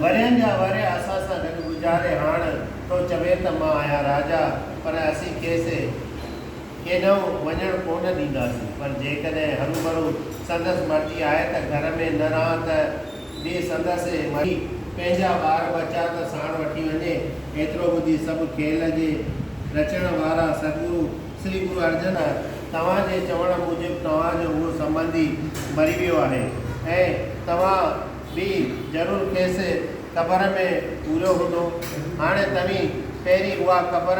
ورهين جا ورهيه اسان سان گڏ گذاري هاڻ ٿو چوي ته مان آهيان راجا، پر اسين کيس ڪيڏانهن وڃڻ ڪونه ڏينداسين. پر جيڪڏهن هروڀرو سندس مرضي آهي ته گهر ۾ نه رهان ته به سندس مرضي. پنهنجا ٻار ٻچا ته ساڻ وٺي وڃي. ايترو ٻڌي سڀ کيل جي رچڻ وارا ستگرو سري گرو ارجن توهان جي چوڻ موجب توهان جو اهو سنٻنڌي مري ويو آهي ۽ توهان به ضرور کيس قبر ۾ پوريو هوندو. هاڻي توهين پهرين اها قبر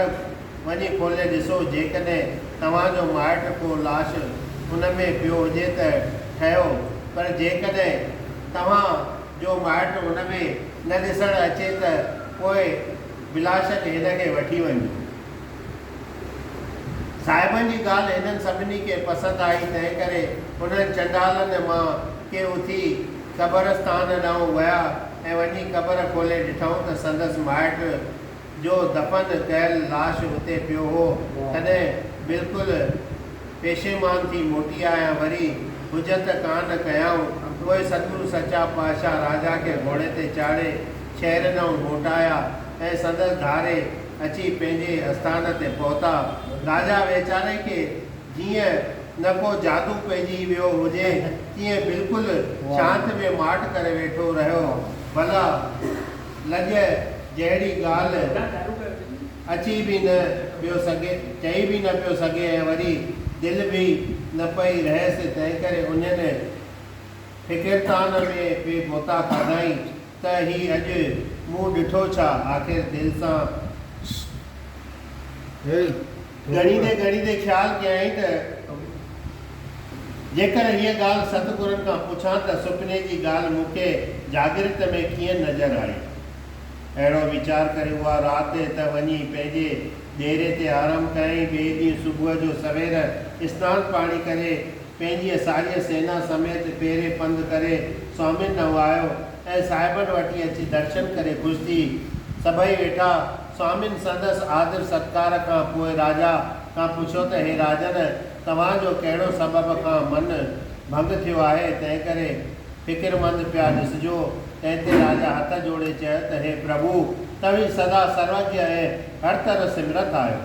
وڃي کولي ڏسو، جيڪڏهن توهان جو مائٽ ڪو لاش ان ۾ پيو هجي ته ٺهيو، پر جيڪڏهن توهان جو مائٽ ان ۾ نه ڏسڻ اچي ته پوء بلاشڪ هن کي وٺي وڃجو. صاحبن جي ڳالهه هنن سڀني کي پسند آئي، تنهنڪري انهن چنڊالن مان ڪي اٿي قبرستان ڏانهن ويا ۽ وڃي قبر کولي ڏٺائون ته سندس مائٽ جو دفن ڪيل لاش اتي پيو هو. تڏهن بلڪل پيشيمان ٿي موٽي آيا ۽ وري حجت ڪانه ڪيائون. پوء ستگرو سچا پاتشاهه راجا کي گهوڙي تي چاڙهي شهر ڏانهن موٽايا ۽ سندس ڌاري اچي پنهنجي اسٿان تي پهتا. راجا ويچاري کي جيئن نه ڪو جادو پئجي ويو هجي، تيئن بلڪل شانت ۾ ماٺ ڪري ويٺو رهيو. ڀلا لڄ جهڙي ڳالهه اچي به نه پيو سگهي، چئي به نه پيو سگهي ۽ وري دل به نه پئي رهيس، تنهنڪري انهن فڪرتان ۾ پئي غوطا کاڌائين. ته هي اڄ مون ڏٺو ڇا؟ آخر دل سان ڳڻيندي ڳڻيندي خيال ڪيائين ته جيڪر هيء ڳالهه ستگرن کان پڇان ته سپني جي ڳالهه مون کي جاڳرت ۾ ڪيئن نظر آئي؟ اهڙو ويچار ڪري اها رات ته وڃي پنهنجي ديري تي آرام ڪيائين. ٻئي ڏينهن صبح جو سوير اسنان پاڻي ڪري پنهنجيء ساريء سينا سميت پيرين پنڌ ڪري سوامين ڏانهن آيو ۽ صاحبن وٽ اچي درشن ڪري خوش ٿي سڀئي ويٺا. سوامين سندس آدر ستڪار کان پوء راجا کان پڇيو ته هي راجن! توهان جو ڪهڙو سبب کان من ڀنگ ٿيو آهي، تنهنڪري فڪرمند پيا ڏسجو. تنهن تي راجا هٿ جوڙي چيو ته هي پرڀو! توهين سدا سروگيه ۽ هر طرح سمرٿ آهيو.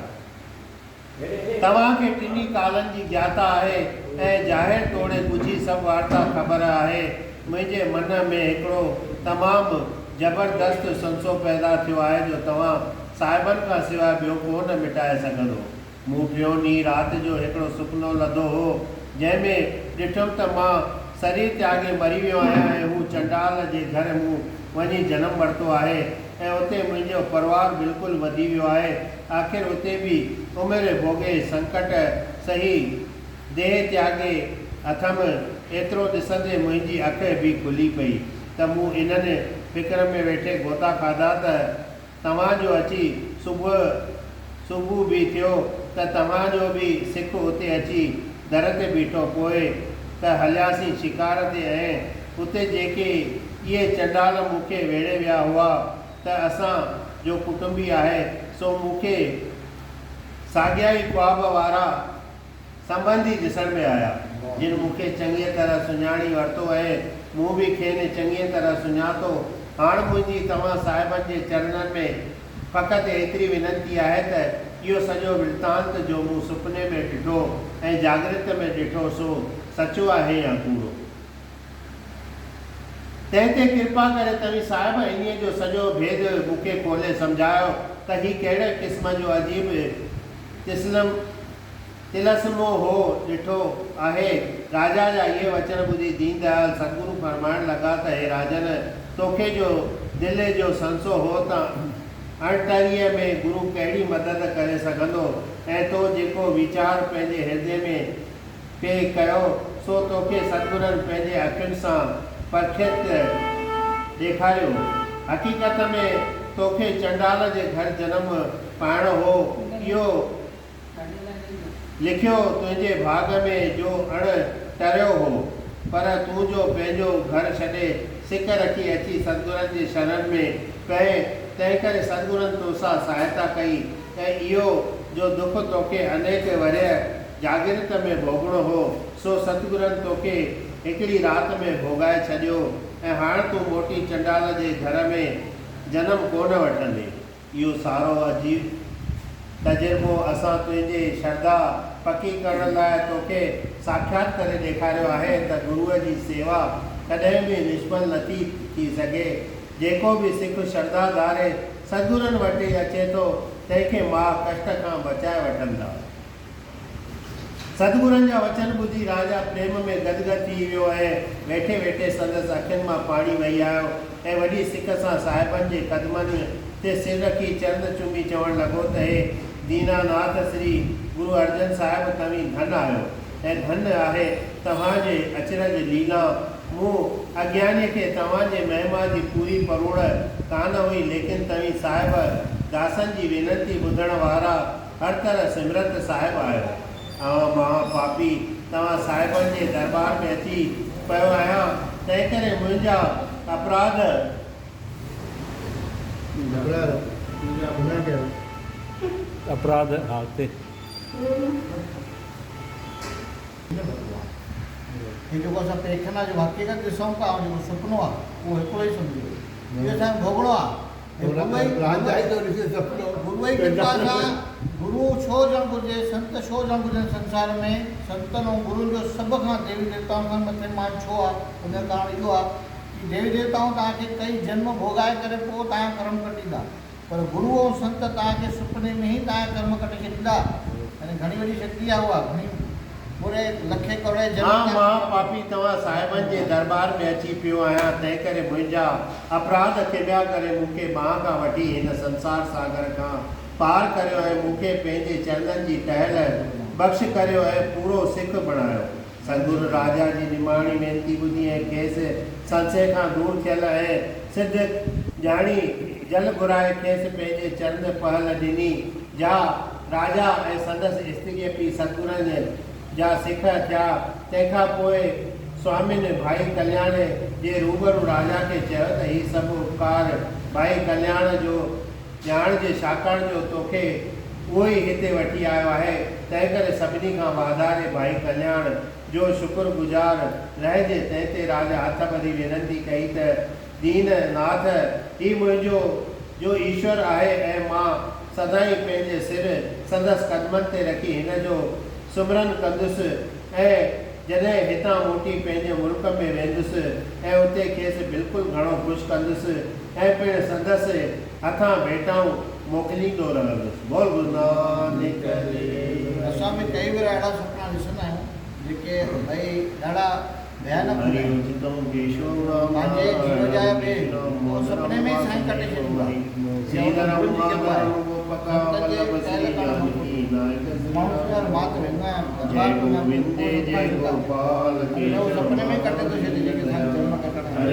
توهان کي ٽنهي ڪالن جي گياتا آهي ۽ ظاهر توڙي ڳجهي سڀ وارتا خبر آهي. منهنجي من ۾ هڪڙو تمام زبردست سنسو پيدا ٿيو آهي جو توهان صاحبن کان سواء ٻيو ڪو نه مٽائي سگهندو. مون ٽيون ڏينهن رات جو هڪڙو سپنو لڌو هو، جنهن ۾ ڏٺم ته مان سرير تياڳي مري ويو آهيان ۽ هو چنڊال جي گهر مون وڃي جنم ورتو آهي ۽ اتي منهنجو پروار بلڪل وڌي ويو آهي. آخر اتي به عمر ڀوڳي سنڪٽ سهي ديهه تياڳي اٿم. ايترو ڏسندي منهنجي اک به کلي پئي ته مون انهن فڪر ۾ ويٺي غوطا کاڌا ته توهان جو اچي صبح صبح به ٿيو ته توهان جو به سک اتي اچي در تي بيٺو. پوء ته هلياسين شڪار تي ۽ اتي جيڪي اهي چنڊال مون کي ويڙهي ويا هئا ته اسان جو ڪٽنبي آهي، سو مون کي ساڳيا ئي خواب وارا سنٻنڌي ڏسڻ ۾ آيا، جن مون کي چڱيء طرح سڃاڻي ورتو ۽ مون به کين چڱيء طرح سڃاتو. هاڻ منهنجي توهان صاحبن جي چرڻن ۾ فقط ايتري وينتي آهي ته اهو سڄو ورتانت جو مون سپني ۾ ڏٺو ۽ جاڳرت ۾ ڏٺو سو سچو آهي يا ڪوڙو؟ تنهن تي ڪرپا ڪري توهين صاحب انهيء جو سڄو ڀيد مون کي کولي سمجهايو ته هي ڪهڙي قسم جو عجيب طلسمو هو ڏٺو آهي. راجا جا اهي وچن ٻڌي دين ديال ستگرو فرمائڻ لڳا ته هي راجن! توکي جو دل جو سنسو هو ته اڻٽريء ۾ گرو ڪهڙي مدد ڪري سگهندو ۽ تو جيڪو ويچار پنهنجي هردي ۾ پئي ڪيو، سو توکي ستگرن پنهنجي اکين سان پرکيت ڏيکاريو. حقيقت ۾ توکي چنڊال جي گهر جنم پائڻو هو، اهو لکيو تنهنجي ڀاڳ ۾ جو اڻ ٽريو هو، پر تون جو پنهنجو گهر ڇڏي سڪ رکي اچي ستگرن جي شرن ۾ پئين، تنهنڪري ستگرن توسان سهائتا ڪئي ۽ اهو جو دک توکي انيڪ ورهيه جاڳرت ۾ ڀوڳڻو هو، سو ستگرن توکي هڪڙي رات ۾ ڀوڳائي ڇڏيو. ۽ هاڻ تون موٽي چنڊال جي گهر ۾ جنم ڪونه وٺندين. اهو سارو عجيب تجربو اسان تنهنجي شرڌا پڪي ڪرڻ لاء توکي ساکيات ڪري ڏيکاريو آهي ته گروء جي سيوا ڪڏهن به نشڦل نٿي ٿي سگهي. جيڪو به سک شرڌا ڌاري سدگرن وٽ اچي ٿو، تنهن کي مها ڪشٽ کان بچائي وٺن ٿا. ستگرن جا وچن ٻڌي راجا پريم ۾ گد گد ٿي ويو ۽ ويٺي ويٺي سندس اکين مان پاڻي وهي آيو ۽ وڏي سڪ سان صاحبن جي قدمن تي سر رکي چرن چمي چوڻ لڳو ته هي ديناناٿ سري گرو ارجن صاحب توهين ڌن آهيو ۽ ڌن آهي توهان جي اچرج ليلان مون اگيانيء کي توهان جي مهما جي پوري پروڙ ڪانه هئي ليڪن توهين صاحب داسن جي وينتي ٻڌڻ وارا هر طرح سمرت صاحب آهيو. آئون مها پاپي توهان صاحبن جي درٻار ۾ اچي پيو آهيان، تنهنڪري منهنجا اپراڌ. اپراڌ ها اتي. هي جيڪو اسان پيکنا جو حقيقت ڏسون ٿا ۽ جيڪو سپنو آهي اهو هڪڙو ئي سمجهو. اهو اسان جو ڀوڳڻو آهي. گروء جي ڪرپا سان گرو ڇو هجڻ گهرجي، سنت ڇو هجڻ گهرجن سنسار ۾ سنتن ۽ گرن جو سڀ کان ديوي ديوتائن کان مٿي مان ڇو آ ان جو ڪارڻ اهو آ ڪي ديوي ديوتائون توهان کي ڪئي جنم ڀوڳائي ڪري پوء توهان جو ڪرم ڪٽيندا پر گرو ۽ سنت توهان کي سپني ۾ ئي توهان جو ڪرم ڪٽي ڇڏيندا يعني گهڻي وڏي شڪتي آ اها گهڻي پوري لکين ڪروڙين جنم آء مها پاپي توهان صاحبن جي درٻار ۾ اچي پيو آهيان، تنهنڪري منهنجا اپراڌ کيٻيا ڪري مون کي ٻانهن کان وٺي هن سنسار ساگر کان پار ڪريو ۽ مون کي پنهنجي چرنن جي ٽهل بخش ڪريو ۽ پورو سک بڻايو. سدگرو راجا جي نماڻي وينتي ٻڌي ۽ کيس سنسي کان دور ٿيل ۽ سڌ ڄاڻي جل گهرائي کيس پنهنجي چرن پهل ڏني، جا راجا ۽ سندس استريء پي ستگرن جا سک ٿيا، تنهن کان پوء سوامين ڀائي ڪلياڻ جي روبرو راجا کي چيو ته هي سڀ اپڪار ڀائي ڪلياڻ جو ڄاڻج ڇاڪاڻ جو توکي اهو ئي هتي وٺي آيو آهي، تنهنڪري سڀني کان واڌاري ڀائي ڪلياڻ جو شڪر گذار رهج. تنهن تي راجا هٿ ٻڌي وينتي ڪئي ته دين ناٿ، هي منهنجو جو ايشور آهي ۽ مان سدائين پنهنجي سر سندس قدمن تي رکي هن جو سمرن ڪندس ۽ جڏهن هتان موٽي پنهنجي ملڪ ۾ ويندس ۽ اتي کيس بلڪل گهڻو خوش ڪندس ۽ پڻ سندس هٿان ڀيٽائون موڪليندو رهندس. بول گرو نانڪ ديو. اسان به ڪئي ڀيرا اهڙا سپنا ڏسندا آهيون جيڪي ڀئي ڏاڍا ڀيانڪ هوندا آهن. پنهنجي جيو جاء به اهو سپني ۾ ئي سائين ڪٽي ڇڏيندو آهي. جيئن هن گرن جي ڪرپا آهي. سنتن جي ٽهل ڪرڻ کان پوء ماڻهو چوندا آهن مان ته ويندو آهيان درٻار ڪندو آهيان پر ڪو نه ڪٽيندو آهي. اهو سپني ۾ ئي ڪٽي ٿو ڇڏي جيڪي سائين جنم ڪٽڻا آهن.